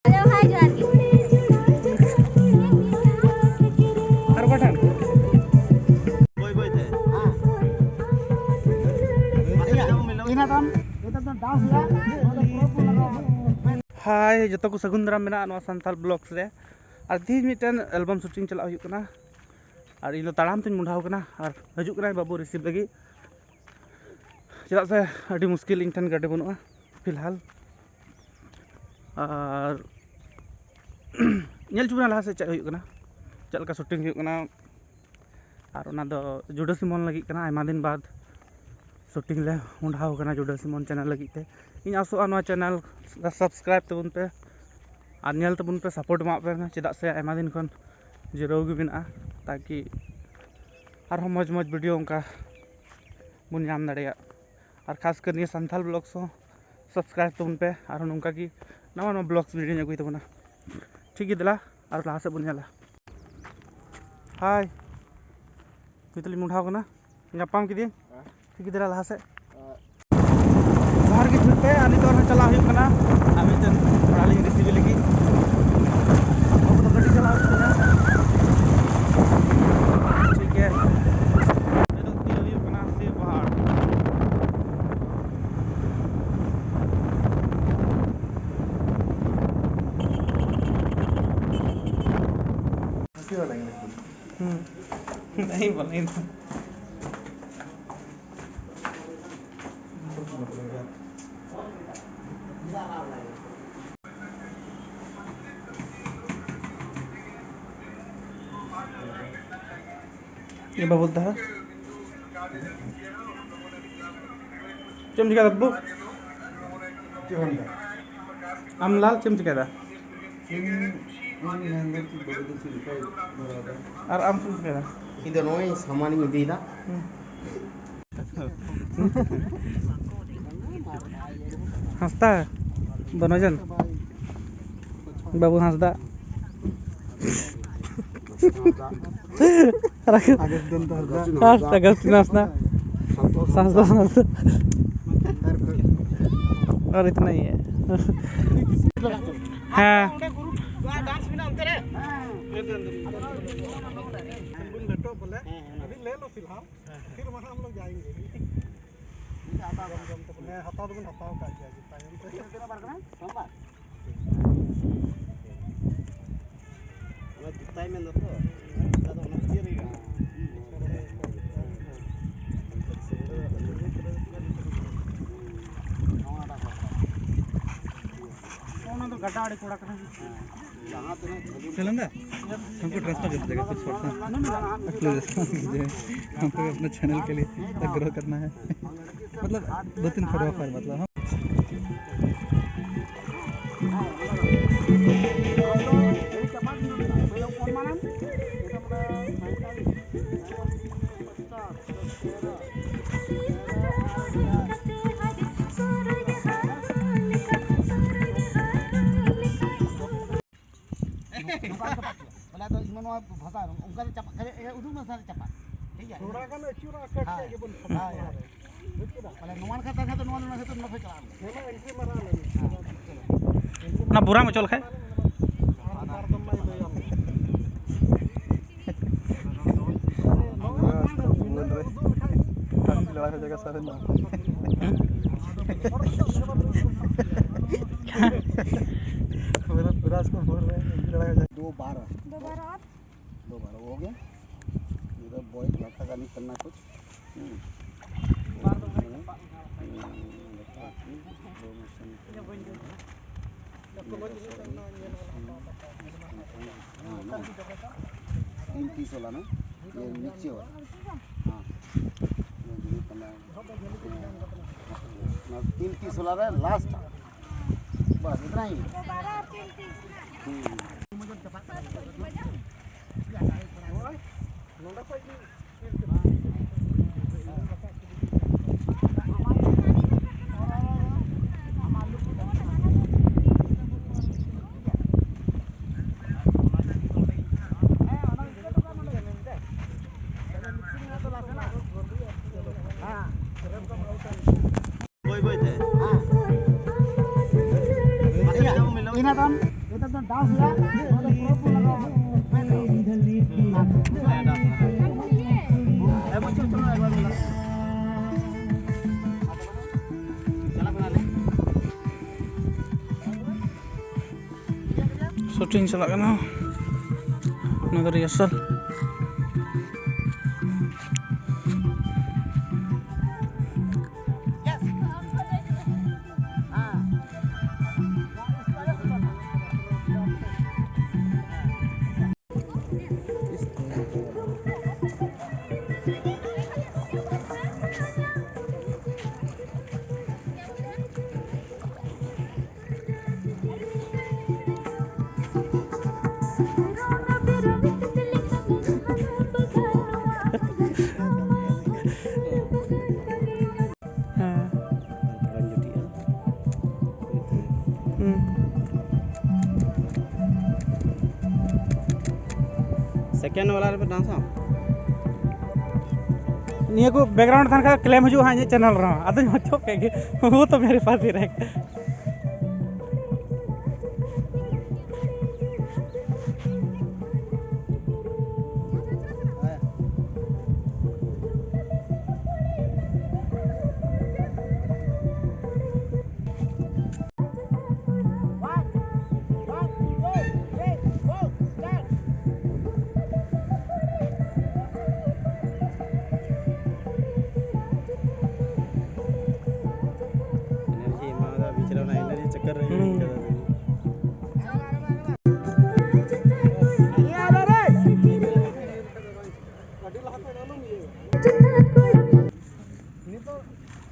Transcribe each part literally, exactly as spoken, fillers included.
Hello, ᱦᱟᱭ, ᱡᱚᱦᱟᱨ ᱜᱮ᱾ ᱟᱨ ᱚᱠᱟ ᱴᱷᱮᱱ? ᱦᱟᱭ, ᱡᱚᱛᱚ ᱠᱚ ᱥᱟᱹᱜᱩᱱ ᱫᱟᱨᱟᱢ ᱢᱮᱱᱟᱜᱼᱟ ᱱᱚᱣᱟ ᱥᱟᱱᱛᱟᱲ vlogs ᱨᱮ᱾ ᱟᱨ ᱛᱤᱦᱤᱧ ᱢᱤᱫᱴᱮᱱ album shooting ᱪᱟᱞᱟᱜ ᱦᱩᱭᱩᱜ ᱠᱟᱱᱟ᱾ ᱟᱨ ᱤᱧ ᱫᱚ ᱛᱟᱲᱟᱢ ᱛᱤᱧ ᱢᱚᱸᱰᱷᱟᱣ ᱠᱟᱱᱟ᱾ ᱟᱨ ᱦᱤᱡᱩᱜ ᱠᱟᱱᱟᱭ ᱵᱟᱹᱵᱩ receive ᱞᱟᱹᱜᱤᱫ᱾ ᱪᱮᱫᱟᱜ ᱥᱮ ᱟᱹᱰᱤ ᱢᱩᱥᱠᱤᱞ, ᱤᱧ ᱴᱷᱮᱱ ᱜᱟᱹᱰᱤ ᱵᱟᱹᱱᱩᱜᱼᱟ ᱯᱷᱤᱞᱦᱟᱞ᱾ ᱟᱨ ᱧᱮᱞ ᱦᱚᱪᱚ ᱵᱚᱱᱟ ᱞᱟᱦᱟ ᱥᱮᱫ ᱪᱮᱫ ᱦᱩᱭᱩᱜ ᱠᱟᱱᱟ, ᱪᱮᱫ ᱞᱮᱠᱟ shooting ᱦᱩᱭᱩᱜ ᱠᱟᱱᱟ᱾ ᱟᱨ ᱚᱱᱟ ᱫᱚ ᱡᱩᱰᱟᱹᱥᱤ ᱢᱚᱱ ᱞᱟᱹᱜᱤᱫ ᱠᱟᱱᱟ, ᱟᱭᱢᱟ ᱫᱤᱱ ᱵᱟᱫ shooting ᱞᱮ ᱢᱚᱸᱰᱷᱟᱣ ᱠᱟᱱᱟ ᱡᱩᱰᱟᱹᱥᱤ ᱢᱚᱱ channel ᱞᱟᱹᱜᱤᱫ ᱛᱮ᱾ ᱤᱧ ᱟᱥᱚᱜᱼᱟ ᱱᱚᱣᱟ channel subscribe ᱛᱟᱵᱚᱱ ᱯᱮ ᱟᱨ ᱧᱮᱞ ᱛᱟᱵᱚᱱ ᱯᱮ, support ᱮᱢᱟᱜ ᱯᱮ, ᱪᱮᱫᱟᱜ ᱥᱮ ᱟᱭᱢᱟ ᱫᱤᱱ ᱠᱷᱚᱱ ᱡᱤᱨᱟᱹᱣ ᱜᱮ ᱢᱮᱱᱟᱜᱼᱟ, ᱛᱟᱠᱤ ᱟᱨᱦᱚᱸ ᱢᱚᱡᱽ ᱢᱚᱡᱽ video ᱚᱱᱠᱟ ᱵᱚᱱ ᱧᱟᱢ ᱫᱟᱲᱮᱭᱟᱜ᱾ ᱟᱨ ᱠᱷᱟᱥ ᱠᱟᱨ ᱱᱤᱭᱟᱹ ᱥᱟᱱᱛᱷᱟᱞ vlogs ᱦᱚᱸ subscribe ᱛᱟᱵᱚᱱ ᱯᱮ, ᱟᱨᱦᱚᱸ ᱱᱚᱝᱠᱟ ᱜᱮ ᱱᱟᱣᱟ ᱱᱟᱣᱟ vlogs video ᱧ ᱟᱹᱜᱩᱭ ᱛᱟᱵᱚᱱᱟ᱾ ᱴᱷᱤᱠ ᱜᱮᱭᱟ, ᱫᱮᱞᱟ ᱟᱨ ᱞᱟᱦᱟ ᱥᱮᱫ ᱵᱚᱱ ᱧᱮᱞᱟ᱾ ᱦᱟᱭ, ᱱᱤᱛᱚᱜ ᱞᱤᱧ ᱢᱚᱸᱰᱷᱟᱣ ᱠᱟᱱᱟ, ᱧᱟᱯᱟᱢ ᱠᱤᱫᱤᱧ᱾ ᱦᱮᱸ᱾ ᱴᱷᱤᱠ ᱜᱮᱭᱟ, ᱫᱮᱞᱟ ᱞᱟᱦᱟ ᱥᱮᱫ᱾ ᱦᱮᱸ᱾ ᱡᱚᱦᱟᱨ ᱜᱮ ᱪᱷᱩᱴ ᱯᱮ, ᱟᱨ ᱱᱤᱛᱚᱜ ᱟᱨᱦᱚᱸ ᱪᱟᱞᱟᱜ ᱦᱩᱭᱩᱜ ᱠᱟᱱᱟ ᱟᱨ ᱢᱤᱫᱴᱮᱱ ᱠᱚᱲᱟ ᱞᱤᱧ receive ᱞᱟᱹᱜᱤᱫ᱾ ᱟᱵᱚ ᱫᱚ ᱜᱟᱹᱰᱤ ᱪᱟᱞᱟᱣ ᱦᱩᱭᱩᱜ ᱠᱟᱱᱟ᱾ ᱴᱷᱤᱠ ᱜᱮᱭᱟ, ᱱᱤᱛᱚᱜ ᱛᱤᱭᱳᱜ ᱦᱩᱭᱩᱜ ᱠᱟᱱᱟ ᱥᱤᱵ ᱯᱟᱦᱟᱲ᱾ हंसी वाला इंग्लिश बोल। हम्म। नहीं बोलेंगे। ये बाबू दा। चमच का दब्बू। ᱪᱮᱫ ᱦᱚᱸ ᱵᱟᱝ᱾ ᱟᱢ ᱞᱟᱞ ᱪᱮᱫ ᱮᱢ ᱪᱤᱠᱟᱹᱭᱮᱫᱟ? ᱤᱧ, ᱤᱧ ᱢᱮᱱᱫᱟ ᱪᱮᱫ ᱵᱟᱹᱵᱩ ᱫᱚ ᱪᱮᱫ ᱞᱮᱠᱟᱭ ᱫᱚᱦᱚᱭᱮᱫᱟ? ᱟᱨ ᱟᱢ ᱪᱮᱫ ᱮᱢ ᱪᱤᱠᱟᱹᱭᱮᱫᱟ? ᱤᱧ ᱫᱚ ᱱᱚᱜᱼᱚᱭ ᱥᱟᱢᱟᱱᱤᱧ ᱤᱫᱤᱭᱮᱫᱟ᱾ ᱦᱩᱸ᱾ ᱦᱟᱸᱥᱫᱟ, ᱵᱚᱱᱚᱡᱚᱱ, ᱵᱟᱹᱵᱩ ᱦᱟᱸᱥᱫᱟ᱾ ᱟᱜᱚᱥᱴᱤᱱ ᱦᱟᱸᱥᱫᱟ᱾ ᱦᱟᱸᱥᱫᱟ, ᱟᱜᱚᱥᱴᱤᱱ ᱦᱟᱸᱥᱫᱟ᱾ ᱥᱟᱱᱛᱳᱥ ᱦᱟᱸᱥᱫᱟ, ᱦᱟᱸᱥᱫᱟ᱾ और इतना ही है। ᱦᱮᱸ᱾ ᱦᱮᱸ, ᱦᱟᱛᱟᱣ ᱫᱚᱵᱚᱱ ᱦᱟᱛᱟᱣ ᱠᱟᱜ ᱜᱮᱭᱟ ᱛᱟᱭᱚᱢ ᱛᱮ᱾ ᱚᱱᱟ ᱡᱩᱛᱟᱭ ᱢᱮᱱ ᱫᱟ ᱛᱚ, ᱚᱱᱟ ᱡᱩᱛᱟ ᱫᱚ ᱚᱱᱟ ᱵᱷᱤᱛᱤᱨ ᱨᱮᱜᱮ ᱢᱮᱱᱟᱜᱼᱟ᱾ ᱚᱱᱟ ᱫᱚ ᱜᱟᱰᱟ ᱟᱲᱮ ᱠᱚᱲᱟ ᱠᱟᱱᱟ᱾ ᱦᱮᱸ, ᱡᱟᱦᱟᱸ ᱛᱤᱱᱟᱹᱜ ᱵᱷᱟᱹᱜᱤ ᱪᱟᱞᱟᱱ ᱫᱟ, हमको ट्रांसफर कर देगा कुछ WhatsApp। हमको अपना चैनल के लिए ग्रो करना है। मतलब दो तीन फॉलोअर, मतलब हम ᱵᱚᱞᱮ ᱟᱫᱚ ᱤᱧ ᱢᱟ ᱱᱚᱣᱟ ᱵᱷᱟᱥᱟ ᱚᱱᱠᱟ ᱛᱮ ᱪᱟᱯᱟᱜ ᱠᱷᱟᱡ, ᱮ, ᱩᱫᱩᱜ ᱢᱮ ᱥᱟᱨ ᱪᱟᱯᱟᱜ᱾ ᱴᱷᱤᱠ ᱜᱮᱭᱟ? ᱛᱷᱚᱲᱟ ᱜᱟᱱ ᱟᱹᱪᱩᱨᱚᱜᱼᱟ, ᱠᱟᱹᱴᱤᱡ ᱦᱳᱭ, ᱜᱮᱵᱚᱱ ᱦᱳᱭ, ᱦᱳᱭ᱾ ᱵᱩᱡᱽ ᱠᱮᱫᱟ? ᱵᱚᱞᱮ ᱱᱚᱣᱟ ᱞᱮᱠᱟ ᱛᱟᱦᱮᱸ ᱠᱷᱟᱡ ᱫᱚ ᱱᱚᱣᱟ ᱫᱚ ᱱᱚᱣᱟ ᱠᱷᱮᱛ ᱨᱮ ᱱᱚᱣᱟ ᱠᱷᱚᱡ ᱪᱟᱞᱟᱜᱼᱟ᱾ ᱦᱮᱸ, ᱢᱟ ᱮᱱᱴᱨᱤ ᱢᱟᱨᱟ ᱞᱮ᱾ ᱦᱮᱸ, ᱪᱚᱞᱚ᱾ ᱚᱱᱟ ᱵᱚᱨᱟᱢ ᱚᱪᱚ ᱞᱮᱠᱷᱟᱡ? ᱟᱨ ᱵᱟᱨ ᱫᱚᱢ ᱢᱟᱭ ᱞᱟᱹᱭᱟᱢ᱾ ᱞᱟᱲᱟ ᱦᱚ ᱡᱟᱭᱜᱟ ᱥᱟᱨᱮ ᱱᱟ᱾ पूरा, पूरा इसको बोल रहे हैं, लड़ा हो जाएगा। दो बारह। दो बारह और? दो बारह हो गया। इधर बॉय लड़का का नहीं करना कुछ। हम्म। हम्म, दो मिशन। हाँ, ना। तीन तीस वाला ना, ये नीचे वाला। हाँ, ये जो करना है। ना, तीन तीस वाला रहे, लास्ट। बस इतना ही। दोबारा तीन तीस ना। हम्म। ᱵᱟᱹᱭ ᱵᱟᱹᱭ ᱛᱮ᱾ ᱥᱩᱴᱤᱝ ᱪᱟᱞᱟᱜ ᱠᱟᱱᱟ᱾ ᱚᱱᱟ ᱫᱚ ᱨᱤᱦᱟᱨᱥᱟᱞ᱾ ᱦᱮᱸ᱾ ᱛᱷᱚᱲᱟᱧ ᱡᱩᱴᱤᱡᱼᱟ᱾ ᱦᱩᱸ᱾ ᱥᱮᱠᱮᱱᱰ ᱵᱟᱞᱟ ᱨᱮᱯᱮ ᱰᱟᱱᱥᱟ? ᱱᱤᱭᱟᱹ ᱠᱚ ᱵᱮᱠᱜᱨᱟᱣᱩᱱᱰ ᱛᱟᱦᱮᱱ ᱠᱷᱟᱱ ᱠᱞᱮᱢ ᱦᱤᱡᱩᱜᱼᱟ ᱦᱟᱸᱜ ᱤᱧᱟᱹᱜ ᱪᱮᱱᱮᱞ ᱨᱮᱦᱚᱸ, ᱟᱫᱚᱧ ᱚᱪᱚᱜ ᱠᱮᱫ ᱜᱮ᱾ ᱦᱩ, ᱛᱚ ᱢᱮᱨᱮ ᱯᱟᱥ ᱦᱤ ᱨᱮ᱾ ᱮᱱᱟᱨᱡᱤ ᱮᱢᱟᱣᱟᱫᱟ, ᱵᱤᱪ ᱨᱮ ᱚᱱᱟ ᱮᱱᱟᱨᱡᱤ ᱪᱟᱠᱠᱟᱨ ᱨᱮ ᱦᱤᱲᱤᱧ ᱠᱟᱫᱟ ᱵᱤᱱ᱾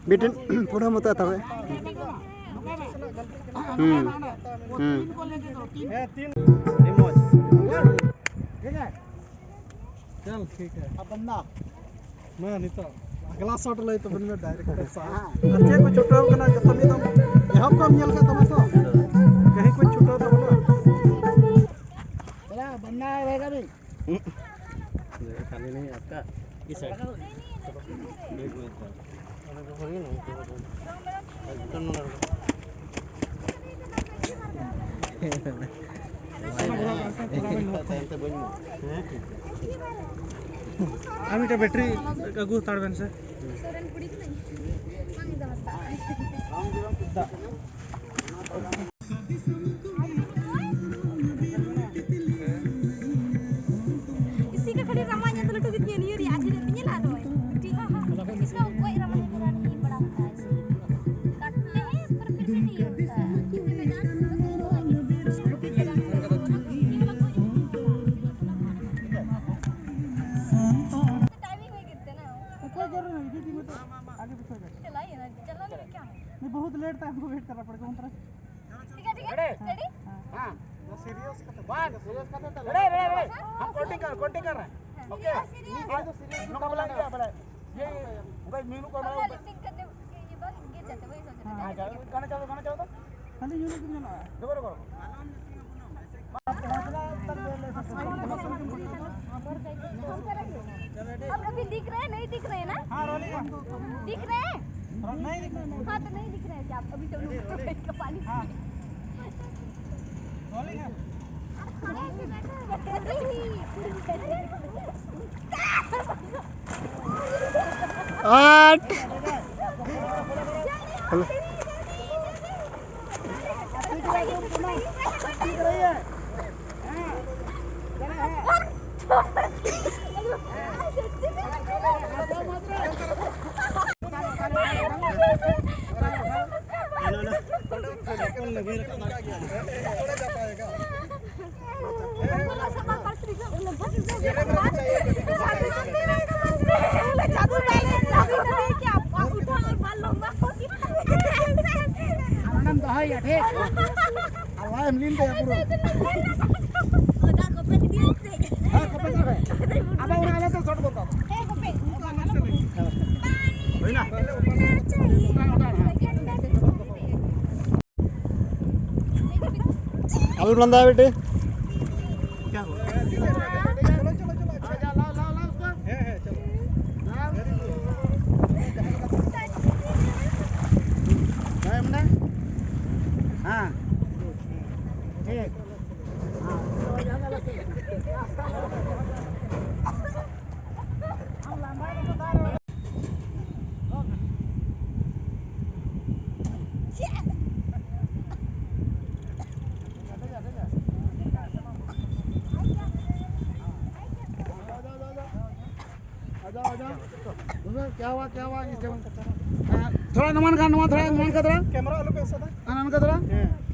ᱢᱤᱫᱴᱮᱱ ᱯᱩᱨᱟᱹ ᱢᱚᱛᱚ ᱛᱚᱵᱮ᱾ ᱦᱩᱸ᱾ ᱦᱩᱸ᱾ ᱟᱹᱰᱤ ᱢᱚᱡᱽ᱾ ᱪᱚᱞ, ᱴᱷᱤᱠ ᱦᱮ᱾ ᱟᱵ ᱵᱚᱱᱫᱟ᱾ ᱢᱟ ᱱᱤᱛᱚᱜ ᱟᱜᱽᱞᱟ ᱥᱚᱴ ᱞᱟᱹᱭ ᱛᱟᱵᱚᱱ ᱢᱮ, ᱰᱟᱭᱨᱮᱠᱴᱚᱨ ᱥᱟᱦᱮᱵᱽ᱾ ᱟᱨ ᱪᱮᱫ ᱠᱚ ᱪᱷᱩᱴᱟᱹᱣ ᱠᱟᱱᱟ, ᱡᱚᱛᱚ ᱢᱤᱫ ᱫᱚᱢ ᱮᱦᱚᱵ ᱠᱚᱢ ᱧᱮᱞ ᱠᱮᱫ ᱛᱟᱢᱟ ᱛᱚ? ᱠᱟᱹᱦᱤ ᱠᱚ ᱪᱷᱩᱴᱟᱹᱣ ᱛᱟᱵᱚᱱᱟ᱾ ᱪᱟᱞᱟᱜ ᱵᱚᱱᱫᱟ ᱦᱚᱭᱮᱜᱟ ᱵᱷᱤ᱾ खाली नहीं है आपका? इस साइड। एक मिनट। अरे, तो भरिए ना, एक मिनट। बटन बना लो। ᱟᱨ ᱢᱤᱫᱴᱮᱱ ᱵᱮᱴᱨᱤ ᱟᱹᱜᱩ ᱦᱟᱛᱟᱲ ᱵᱮᱱ ᱥᱮ᱾ ᱥᱚᱨᱮᱱ ᱠᱩᱲᱤ ᱠᱟᱹᱱᱟᱹᱧ᱾ ᱵᱟᱝ ᱤᱧ ᱫᱚ ᱦᱟᱛᱟᱣᱟ᱾ ᱤᱥᱤ ᱠᱟ ᱠᱷᱟᱹᱞᱤ ᱨᱟᱢᱟᱭᱚᱱ ᱫᱚ ᱞᱟᱹᱴᱩ ᱜᱮ ᱧᱮᱞ ᱤᱭᱟᱹ ᱨᱮᱭᱟᱜ ᱟᱡ ᱨᱮ ᱧᱮᱞᱟ ᱟᱫᱚ ᱢᱤᱫᱴᱤᱡ ᱦᱚᱸ ᱦᱟᱸᱜ ᱤᱥᱤ ᱠᱟ ᱜᱚᱡ ᱨᱟᱢᱟᱭᱚᱱ ᱨᱟᱱᱤ ᱵᱟᱲᱟ ᱠᱟᱜᱼᱟ ᱥᱮ ᱠᱟᱴ ᱢᱮ ᱯᱟᱨ ᱯᱷᱤᱨ ᱵᱷᱤ ᱱᱦᱤ ᱦᱳᱛᱟ ᱦᱟᱭ᱾ ᱴᱟᱭᱢᱤᱝ ᱦᱩᱭ ᱜᱮ ᱛᱮ ᱱᱟ᱾ कोई जरूरत नहीं, दीदी, मैं तो आगे पीछे हो जाते हैं। चलाइए ना, चलाने में क्या है? नहीं, बहुत लेट था, हमको वेट करना पड़ेगा उन तरफ। ठीक है, ठीक है, रेडी? हाँ। हाँ। सीरियस का तो बात, सीरियस का तो रेडी, रेडी, रेडी। हम काउंटिंग कर, काउंटिंग कर रहे हैं। हाँ। ओके। Serious, serious. हाँ, सीरियस। इन लोग का बुलाएंगे, बुलाएं। ये, ये, भाई, मीनू को हम बुलाओ। लिप सिंक करने के ये बस गिर जाते, वही सोच रहे थे। हाँ, गाना चालू, गाना चालू, गाना चालू तो। खाली यूनिट में ना। देखो, देखो। अब अभी दिख रहे हैं, नहीं दिख रहे हैं ना? हाँ, रोलिंग है। दिख रहे हैं? नहीं दिख रहे हैं। हाँ, तो नहीं दिख रहे हैं क्या? अभी तो लोग तो बैठ के पानी हाँ। रोलिंग है। आठ। ᱚᱱᱟᱢ ᱫᱚᱦᱚᱭᱟ, ᱴᱷᱤᱠ? ᱟᱨ ᱚᱱᱟ ᱮᱢ ᱞᱤᱱ ᱛᱟᱭᱟ ᱯᱩᱨᱟᱹ᱾ ᱦᱮᱸ, ᱠᱚᱯᱮ ᱪᱟᱞᱟᱜ ᱠᱷᱟᱱ᱾ ᱟᱵᱟᱨ ᱚᱱᱟ ᱟᱞᱮ ᱛᱮ ᱥᱚᱴ ᱜᱚᱫ ᱠᱟᱜ ᱢᱮ᱾ ᱦᱩᱭᱱᱟ? ᱟᱞᱚᱢ ᱞᱟᱸᱫᱟᱭᱟ ᱵᱤᱴᱤ᱾ ᱠᱮᱢᱮᱨᱟ ᱟᱞᱚ ᱯᱮ ᱥᱟᱵᱟ᱾ ᱦᱮᱸ, ᱱᱚᱝᱠᱟ ᱫᱷᱟᱨᱟ᱾ ᱦᱮᱸ᱾